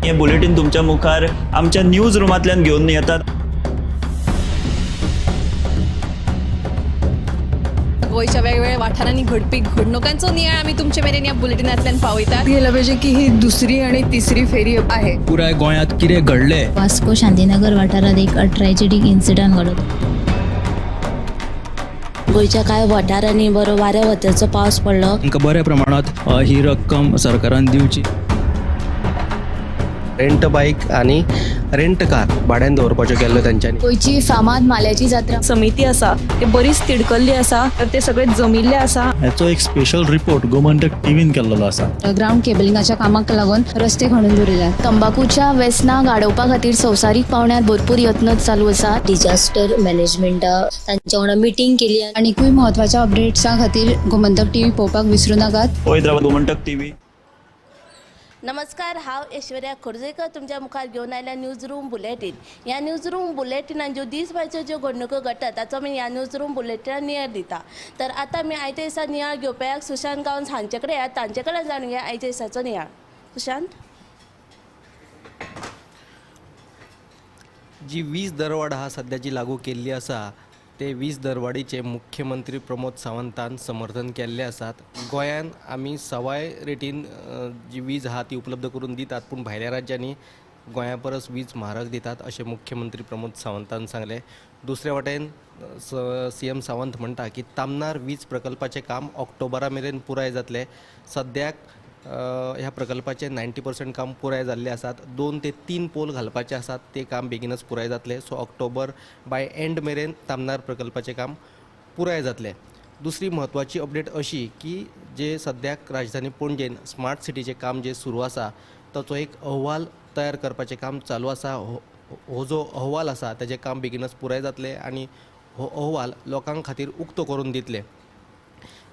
हे बुलेटीन तुमच्या मुखार आमच्या न्यूज रुमांतल्यान घेवन येतात. गोंयच्या वेगवेगळ्या वाठारांनी घडपी घडणुकांचो नियाळ आमी तुमचे मेरेन ह्या बुलेटिनांतल्यान पावयतात. गेलं पाहिजे की ही दुसरी आणि तिसरी फेरी आहे. पुराय गोंयांत कितें घडलें, वास्को शांतीनगर वाठारात एक ट्रॅजेडीक इन्सिडंट घडलो. गोंयच्या कांय वाठारांनी बरो वाऱ्या वताचो पावस पडलो. तांकां बऱ्या प्रमाणांत ही रक्कम सरकारान दिवची. रेंट बायक आनी रेंट कार भाड्यान दवरपाच्यो केल्ल्यो तेंच्यांनी. गोंयची फामाद माल्याची जात्रा समिती आसा ते बरीच तिडकल्ली आसा, तर ते सगळे जमिल्ले आसा. हाचो एक स्पेशल रिपोर्ट गोमंतक टीव्हीन केल्लो आसा. ग्रावंड केबलिंगाच्या कामाक लागून रस्ते खणून दवरिल्यात. तंबाकूच्या वेसनाक आडोवपा खातीर संवसारीक पावंड्यार भरपूर यत्न चालू आसा. डिजास्टर मॅनेजमेंटा तांच्या वांगडा मिटींग केली. आनीकूय म्हत्वाच्या अपडेट्सां खातीर गोमंतक टीव्ही पळोवपाक विसरूं नाकात. पळयत रावात गोमंतक टीव्ही. नमस्कार, हांव ऐश्वर्या खोर्जेकर तुमच्या मुखार घेवन आयल्या न्यूज रूम बुलेटीन. ह्या न्यूज रूम बुलेटिनान ज्यो दीसभरच्यो ज्यो घडणुको घडटात ताचो आमी ह्या न्यूज रूम बुलेटिनान नियाळ दिता. तर आतां आमी आयच्या दिसा नियाळ घेवपाक सुशांत गांवस हांचे कडेन या, तांचे कडेन जाणून घेया आयच्या दिसाचो नियाळ. सुशांत, जी वीज दरवाड आहा सध्या जी लागू केल्ली आसा ते वीज दरवाडीचे मुख्यमंत्री प्रमोद सावंतान समर्थन केल्ले आसात. गोंयान आमी सवाय रेटीन जी वीज आहा ती उपलब्ध करून दितात, पूण भायल्या राज्यांनी गोंया परस वीज म्हारग दितात अशें मुख्यमंत्री प्रमोद सावंतान सांगलें. दुसरे वटेन सी एम सावंत म्हणटा की तामनार वीज प्रकल्पाचें काम ऑक्टोबरा मेरेन पुराय जातलें. सद्याक ह्या प्रकल्पाचें 90% काम पुराय जाल्लें आसात. 2 ते 3 पोल घालपाचे आसात, ते काम बेगीनच पुराय जातलें. सो ऑक्टोबर बाय एंड मेरेन तामनार प्रकल्पाचें काम पुराय जातलें. दुसरी म्हत्वाची अपडेट अशी की जे सद्याक राजधानी पणजेन स्मार्ट सिटीचें काम जे सुरू आसा ताचो एक अहवाल तयार करपाचें काम चालू आसा. हो जो अहवाल आसा ताजें काम बेगीनच पुराय जातलें आनी हो अहवाल लोकां खातीर उक्तो करून दितले.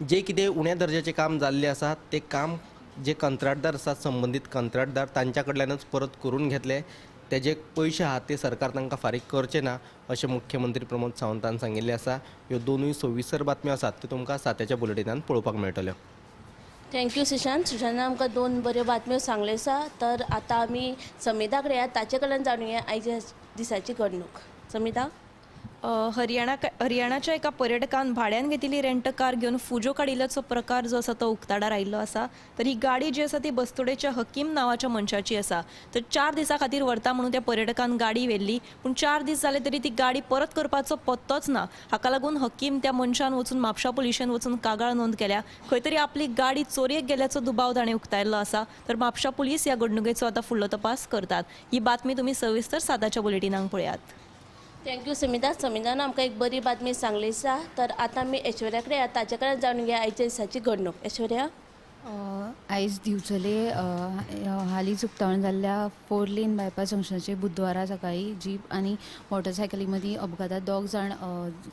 जे कितें उण्या दर्जाचें काम जाल्लें आसा तें काम जे कंत्राटदार आसात संबंदीत कंत्राटदार तांच्या कडल्यानच परत करून घेतले. तेजे पयशे आहात ते सरकार तांकां फारीक करचें ना अशें मुख्यमंत्री प्रमोद सावंतान सांगिल्लें आसा. ह्यो दोनूय सविस्तर बातम्यो आसात त्यो तुमकां सात्याच्या बुलेटिनान पळोवपाक मेळटल्यो. Thank you Sushant. सुशांतान आमकां 2 बऱ्यो बातम्यो सांगल्यो आसा. तर आतां आमी समिता कडेन या, ताचे कडल्यान जाणुया आयच्या दिसाची घडणूक. समिता, हरियाणाच्या एका पर्यटकान भाड्यान घेतिल्ली रेंट कार घेवन फुजो काडिल्ल्याचो प्रकार जो आसा तो उक्ताडार आयिल्लो आसा. तर ही गाडी जी आसा ती बस्तोडेच्या हकीम नांवाच्या मनशाची आसा. तर 4 दिसां खातीर व्हरता म्हणून त्या पर्यटकान गाडी व्हेल्ली, पूण 4 दीस जाले तरी ती गाडी परत करपाचो पत्तोच ना. हाका लागून हकीम त्या मनशान वचून म्हापशा पुलिशेन वचून कागाळ नोंद केल्या. खंय तरी आपली गाडी चोरयेक गेल्याचो दुबाव ताणें उक्तायल्लो आसा. तर म्हापशा पुलीस ह्या घडणुकेचो आतां फुडलो तपास करतात. ही बातमी तुमी सविस्तर 7च्या बुलेटिनाक पळयात. Thank you Samita. समितान आमकां एक बरी बातमी सांगली आसा. तर आतां आमी ऐश्वर्या कडेन या, ताचे कडेन जाणून घेया आयच्या दिसाची घडणूक. ऐश्वर्या, आयज दिवचले हालींच उक्तावण जाल्ल्या 4 लेन बायपास जंक्शनाचेर बुधवारा सकाळीं जीप आनी मोटरसायकली मदीं अपघातात 2 जाण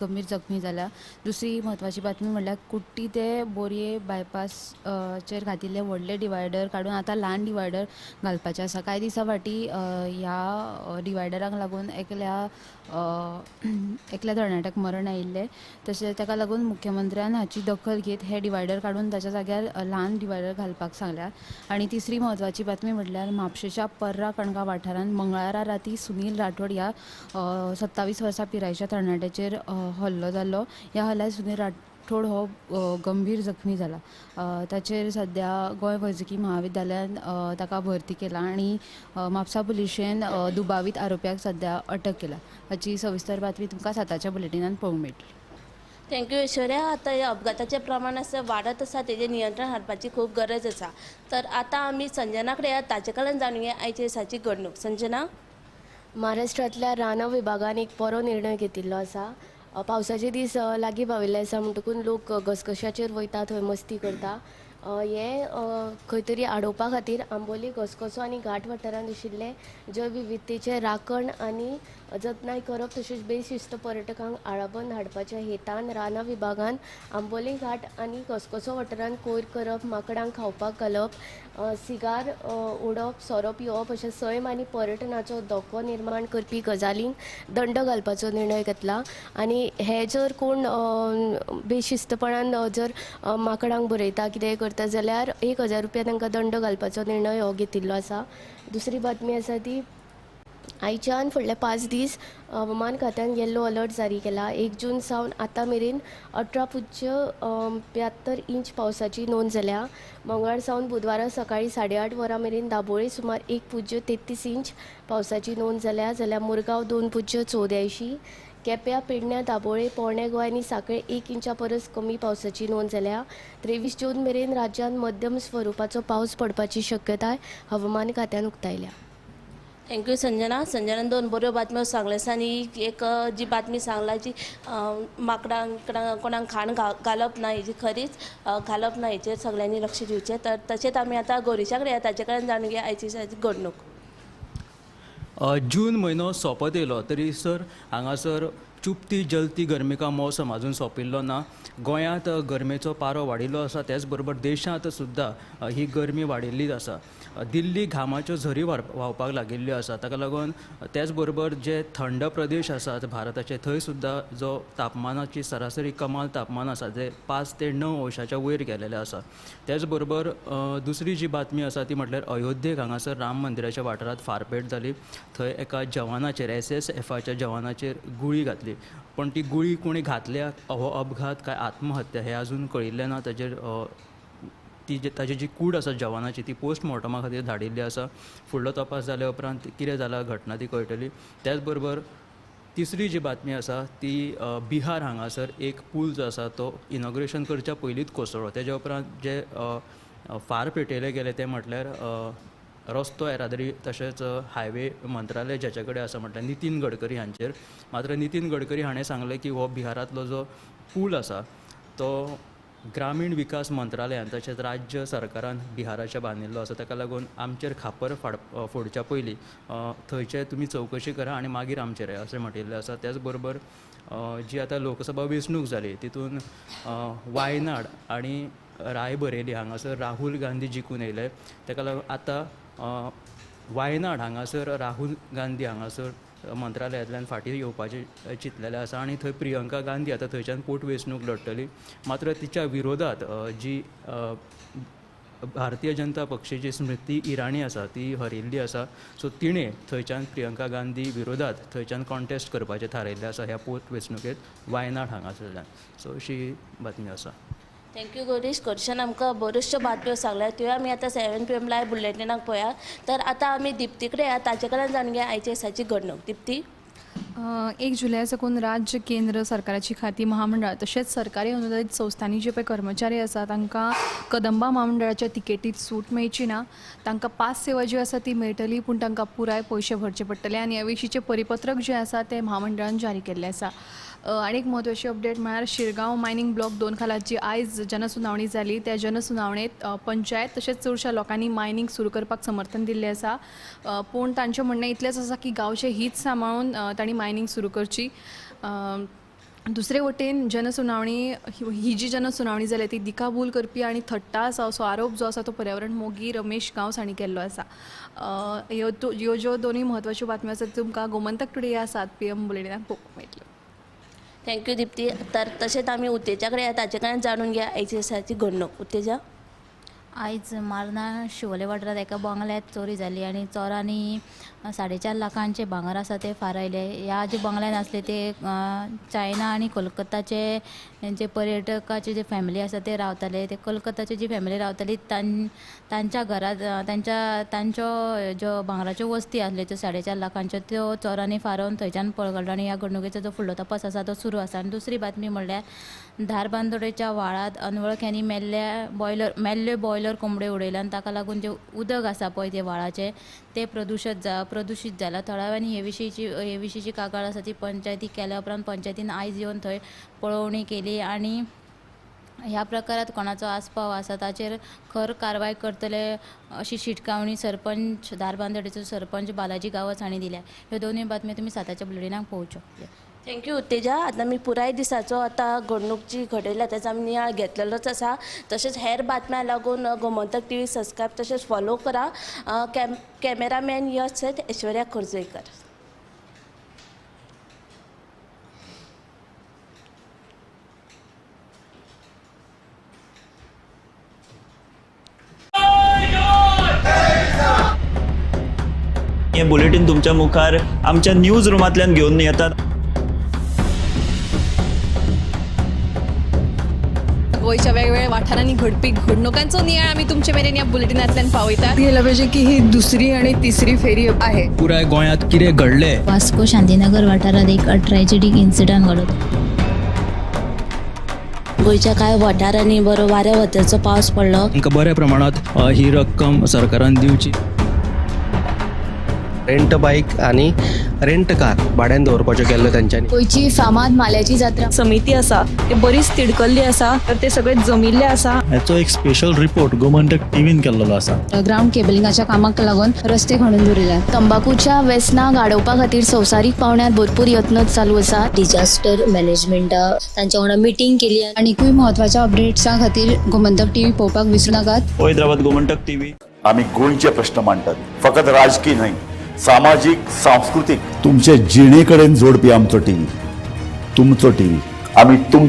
गंभीर जखमी जाल्या. दुसरी म्हत्वाची बातमी म्हणल्यार कुट्टी ते बोरये बायपासचेर घातिल्ले व्हडले डिवायडर काडून आतां ल्हान डिवायडर घालपाचे आसा. कांय दिसां फाटीं ह्या डिवायडराक लागून एकल्या तरणाट्याक मरण आयिल्लें. तशें ताका लागून मुख्यमंत्र्यान हाची दखल घेत हे डिवायडर काडून ताच्या जाग्यार ल्हान डिवायडर घालपाक सांगल्या. आनी तिसरी म्हत्वाची बातमी म्हटल्यार म्हापशेच्या पर्रा कणगा वाठारांत मंगळारा राती सुनील राठोड ह्या 27 वर्सां पिरायेच्या तरणाट्याचेर हल्लो जाल्लो. ह्या हल्ल्यात सुनील राठोड हो गंभीर जखमी जाला. ताचेर सद्या गोंय वैजकी महाविद्यालयांत ताका भरती केला आनी म्हापसा पुलिशेन दुबावीत आरोप्याक सद्या अटक केला. हाची सविस्तर बातमी तुमकां 7च्या बुलेटिनान पळोवंक मेळटली. Thank you Aishwarya. आतां ह्या अपघाताचें प्रमाण आसा वाडत आसा, तेजें नियंत्रण हाडपाची खूब गरज आसा. तर आतां आमी संजना कडेन या, ताचे कडल्यान जाणुया आयच्या दिसाची घडणूक. संजना, महाराष्ट्रांतल्या रान विभागान एक बरो निर्णय घेतिल्लो आसा. पावसाचे दीस लागीं पाविल्ले आसा म्हणटकून लोक घसघश्याचेर वयता, थंय मस्ती करता. हें खंय तरी आडोवपा खातीर आंबोली घसघसो आनी घाट वाठारांत आशिल्ले जैवविविधतेचे राखण आनी जतनाय करप तशेंच बेशिस्त पर्यटकांक आळाबंद हाडपाच्या हेतान रानां विभागान आंबोली घाट आनी घसघसो वाठारांत कोयर करप, माकडांक खावपाक घालप, सिगार ओडप, सोरो पिवप अशें सैम आनी पर्यटनाचो धोको निर्माण करपी गजालींक दंड घालपाचो निर्णय घेतला. आनी हे जर कोण बेशिस्तपणान जर माकडांक बरयता कितेंय करता जाल्यार 1000 रुपया तांकां दंड घालपाचो निर्णय हो घेतिल्लो आसा. दुसरी बातमी आसा ती आयच्यान फुडले 5 दीस हवामान खात्यान येल्लो अलर्ट जारी केला. 1 जून सावन आतां मेरेन 18.72 इंच पावसाची नोंद जाल्या. मंगळार सावन बुधवारा सकाळी 8:30 वरां मेरेन दाबोळे सुमार 1.33 इंच पावसाची नोंद जाल्या, जाल्यार मुरगांव 2.84, केप्यां, पेडण्यां, दाबोळे, पोरणे गोंय आनी सांखळे 1 इंचा परस कमी पावसाची नोंद जाल्या. 23 जून मेरेन राज्यांत मध्यम स्वरुपाचो पावस पडपाची शक्यताय हवामान खात्यान उक्तायल्या. Thank you Sanjana. संजनान 2 बऱ्यो बातम्यो सांगले आसा आनी एक जी बातमी सांगला जी माकडांक कोणाक खाण घालप ना, हेजी खरीच घालप ना, हेचेर सगळ्यांनी लक्ष दिवचें. तर तशेंच आमी आतां गौरीशा कडेन ताचे कडेन जाणून घेवया आयची घडणूक. जून म्हयनो सोंपत येयलो तरी सर हांगासर चुपती जलती गरमी का मौसम अजून सोंपिल्लो ना. गोंयांत गरमेचो पारो वाडिल्लो आसा, त्याच बरोबर देशांत सुद्दां ही गरमी वाडिल्लीच आसा. दिल्ली घामाच्यो झरी व्हांवपाक लागिल्ल्यो आसा, ताका लागून त्याच बरोबर जे थंड प्रदेश आसात भारताचे थंय सुद्दां जो तापमानाची सरासरी कमाल तापमान आसा ते 5 ते 9 अंशाच्या वयर गेलेलें आसा. त्याच बरोबर दुसरी जी बातमी आसा ती म्हटल्यार अयोध्येक हांगासर राम मंदिराच्या वाठारांत फारपेट जाली. थंय एका जवानाचेर SSFच्या जवानाचेर गुळी घातली, पण ती गुळी कोणी घातल्या हो अपघात काय आत्महत्या हे अजून कळिल्लें ना. ताजेर ती ताजी जी कूड आसा जवानाची ती पोस्टमॉर्टमा खातीर धाडिल्ली आसा. फुडलो तपास जाल्या उपरांत कितें जाला घटना ती कळटली. त्याच बरोबर तिसरी जी बातमी आसा ती बिहार हांगासर एक पूल जो आसा तो इनॉग्रेशन करच्या पयलींच कोसळ्ळो. तेज्या उपरांत जे फार पेटयले गेले ते म्हटल्यार रस्तो येरादारी तशेंच हायवे मंत्रालय ज्याच्या कडेन आसा म्हटल्यार नितीन गडकरी हांचेर. मात्र नितीन गडकरी हाणें सांगलें की हो बिहारांतलो जो पूल आसा तो ग्रामीण विकास मंत्रालयान तशेंच राज्य सरकारान बिहाराच्या बांदिल्लो आसा, ताका लागून आमचेर खापर फोडच्या पयलीं थंयचे तुमी चवकशी करा आनी मागीर आमचेर अशें म्हटिल्लें आसा. त्याच बरोबर जी आतां लोकसभा वेंचणूक जाली तितून वायनाड आनी रायबरेली हांगासर राहुल गांधी जिखून येयले. ताका लागून आतां वायनाड हांगासर राहुल गांधी हांगासर मंत्रालयांतल्यान फाटीं येवपाचें चिंतलेलें आसा आनी थंय प्रियंका गांधी आतां थंयच्यान पोटवेंचणूक लढटली. मात्र तिच्या विरोधात जी भारतीय जनता पक्षाची स्मृती इराणी आसा ती हरिल्ली आसा. सो तिणें थंयच्यान प्रियंका गांधी विरोधात थंयच्यान कॉन्टेस्ट करपाचें थारायिल्लें आसा ह्या पोटवेंचणुकेंत वायनाड हांगासरल्यान. सो अशी बातमी आसा. Thank you Gaurish. गौरीशान आमकां बऱ्योचश्यो बातम्यो सांगल्या, त्यो आमी आतां 7 PM live बुलेटिनाक पळया. तर आतां आमी दिप्ती कडेन या, ताचे कडेन जाणून घेवया आयचे दिसाची घडणूक. दिप्ती, 1 जुलय साकून राज्य केंद्र सरकाराची खाती महामंडळ तशेंच सरकारी अनुदानीत संस्थांनी जे पळय कर्मचारी आसा तांकां कदंबा महामंडळाच्या तिकेटीत सूट मेळची ना. तांकां पास सेवा जी आसा ती मेळटली, पूण तांकां पुराय पयशे भरचे पडटले आनी ह्या विशींचें परिपत्रक जें आसा तें महामंडळान जारी केल्लें आसा. आनी एक म्हत्वाची अपडेट म्हळ्यार शिरगांव मायनींग ब्लॉक 2 खाला जी आयज जनसुनावणी जाली त्या जनसुनावणेंत पंचायत तशेंच चडश्या लोकांनी मायनींग सुरू करपाक समर्थन दिल्लें आसा. पूण तांचें म्हणणें इतलेंच आसा की गांवचें हीत सांबाळून तांणी मायनींग सुरू करची. दुसरे वटेन जनसुनावणी ही जी जनसुनावणी जाल्या ती दिकाभूल करपी आनी थट्टा आसा असो आरोप जो आसा तो पर्यावरण मोगी रमेश गांवस हांणी केल्लो आसा. ह्यो ज्यो दोनूय म्हत्वाच्यो बातम्यो आसात तुमकां गोमंतक टुडे ह्या 7 PM बुलेटिनाक पळोवंक मेळटल्यो. Thank you Dipti. तर तशेंच आमी उत्तेजा कडेन ताचे कडेन जाणून घेया आयच्या दिसाची घडणूक. उत्तेजा, आयज मार्ना शिवोले वाठारांत एका बंगल्यात चोरी जाली आनी चोरांनी 4.5 लाखांचे भांगर आसा ते फारायले. ह्या जे बंगल्यान आसले ते चायना आनी कोलकाताचे जे पर्यटकाचे जे फॅमिली आसा ते रावताले. ते कोलकाताची जी फॅमिली रावताली तांच्या घरांत तांच्यो ज्यो भांगराच्यो वस्ती आसल्यो त्यो 4.5 लाखांच्यो त्यो चोरांनी फारोवन थंयच्यान पळ काडलो आनी ह्या घडणुकेचो जो फुडलो तपास आसा तो सुरू आसा. आनी दुसरी बातमी म्हणल्यार धारबांदोडेच्या व्हाळांत अनवळख्यांनी मेल्ल्यो बॉयलर कोंबड्यो उडयल्या आनी ताका लागून जें उदक आसा पळय तें व्हाळाचें तें प्रदुशीत जालां. थळाव्यांनी हे विशींची कागाळ आसा ती पंचायती केल्या उपरांत पंचायतीन आयज येवन थंय पळोवणी केली आनी ह्या प्रकारात कोणाचो आस्पाव आसा ताचेर खर कारवाय करतले अशी शिटकावणी सरपंच धारबांदोडेचो सरपंच बालाजी गांवस हांणी दिल्या. ह्यो दोनूय बातम्यो तुमी 7च्या बुलेटिनाक पळोवच्यो. Thank you Utteja. आतां आमी पुराय दिसाचो आतां घडणूक जी घडयल्या तेजो आमी नियाळ घेतलेलोच आसा. तशेंच हेर बातम्यां लागून गोमंतक टीव्ही सबस्क्रायब तशेंच फॉलो करा. कॅमेरामॅन यश सयत ऐश्वर्या खोर्जुवेकर. हे बुलेटीन तुमच्या मुखार आमच्या न्यूज रुमांतल्यान घेवन येतात. गोंयच्या वेगवेगळ्या वाठारांनी घडपी घडणुकांचो नियाळ आमी तुमचे मेरेन ह्या बुलेटिनांतल्यान पावयतात. गेलं पाहिजे की ही दुसरी आणि तिसरी फेरी आहे. पुराय गोंयांत कितें घडलें, वास्को शांतीनगर वाठारात एक ट्रॅजेडीक इन्सिडंट घडलो. गोंयच्या कांय वाठारांनी बरो वाऱ्या वताचो पावस पडलो. तांकां बऱ्या प्रमाणांत ही रक्कम सरकारान दिवची. रेंट बायक आनी रेंट कार भाड्यान दवरपाच्यो केल्ल्यो तेंच्यांनी. गोंयची फामाद माल्याची जात्रा समिती आसा ते बरीच तिडकल्ली आसा, तर ते सगळे जमिल्ले आसा. हाचो एक स्पेशल रिपोर्ट गोमंतक टीव्हीन केल्लो आसा. ग्रावंड केबलिंगाच्या कामाक लागून रस्ते खणून दवरिल्यात. तंबाकूच्या व्यसनाक आडोवपा खातीर संवसारीक पावंड्यार भरपूर यत्न चालू आसा. डिजास्टर मॅनेजमेंटा तांच्या वांगडा मिटींग केली. आनीकूय म्हत्वाच्या अपडेट्सां खातीर गोमंतक टीव्ही पळोवपाक विसरू नाकात. हैदराबाद गोमंतक टीव्ही. आमी गोंयचे प्रश्न मांडटात, फकत राजकीय न्हय, सामाजीक, सांस्कृतीक, तुमचे जिणे कडेन जोडपी आमचो टीव्ही, तुमचो टीव्ही, आमी तुमचे.